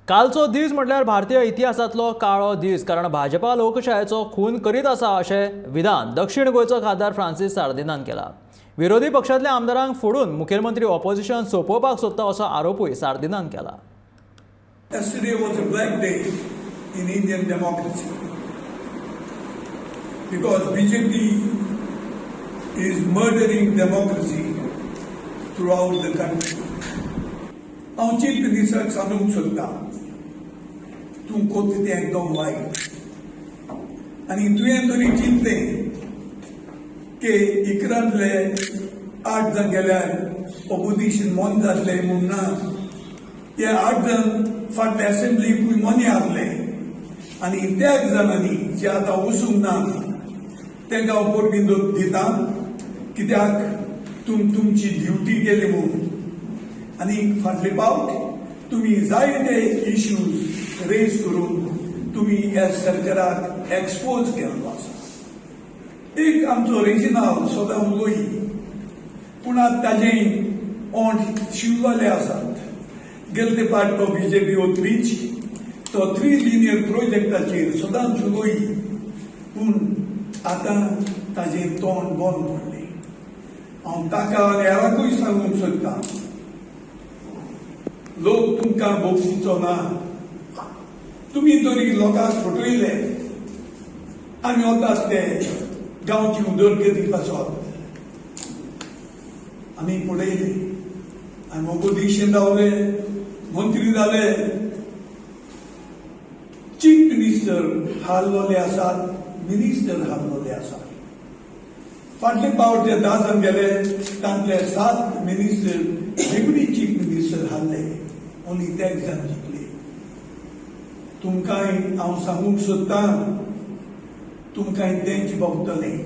कालचो दीस म्हटल्यार भारतीय इतिहासांतलो काळो दीस, कारण भाजपा लोकशायेचो खून करीत आसा अशें विधान दक्षिण गोंयचो खासदार फ्रांसीस सार्दिनान केला. विरोधी पक्षांतल्या आमदारांक फोडून मुखेलमंत्री ऑपोजिशन सोंपोवपाक सोदता असो आरोपूय सार्दिनान केला. Yesterday was a black day in Indian democracy because BJP is murdering democracy throughout the country. हांव चीफ मिनिस्टराक सांगूंक सोदता, तूं कोत्ता तें एकदम वायट आनी तुवें तरी चिंतलें की 11तले 8 जाण गेल्यार ऑपोजिशन मोन जातलें म्हूण. ना, ते 8 जाण फाटले असेंब्लीकूय मोने आहले आनी त्या जाणांनी जे आतां वचूंक ना तांकां हांव परबीं दिता, कित्याक तुमची ड्युटी केली म्हूण. आनी फाटले पावट तुमी जायते इश्यूज रेज करून तुमी ह्या सरकाराक एक्सपोज केल्लो आसा. एक आमचो रेजिनाल सदां उलोई, पूण आतां ताजें ओंठ शिवलेले आसात. गेले पाट तो बीजेपी वतलीच तो थ्री लिनियर प्रोजेक्टाचेर सदांच उलोई, पूण आतां ताजें तोंड बंद पडलें. हांव ताका आनी हेरांकूय सांगूंक सोदतां, लोक तुमकां भोगशीचो ना. तुमी तरी लोकांक फटयले, आमी वतात ते गांवची उदरगती पासत. आमी पळयले, आमी ऑपोजिशन रावले, मंत्री जाले, चीफ मिनिस्टर हारलोले आसात, मिनिस्टर हारलोले आसात. फाटले पावट जे 10 जाण गेले तांतले 7 मिनिस्टर, डेप्युटी चीफ मिनिस्टर हारले, ओन्ली तेग जाण जिखले. तुमकांय हांव सांगूंक सोदतां, तुमकांय तेंच भोगतलें.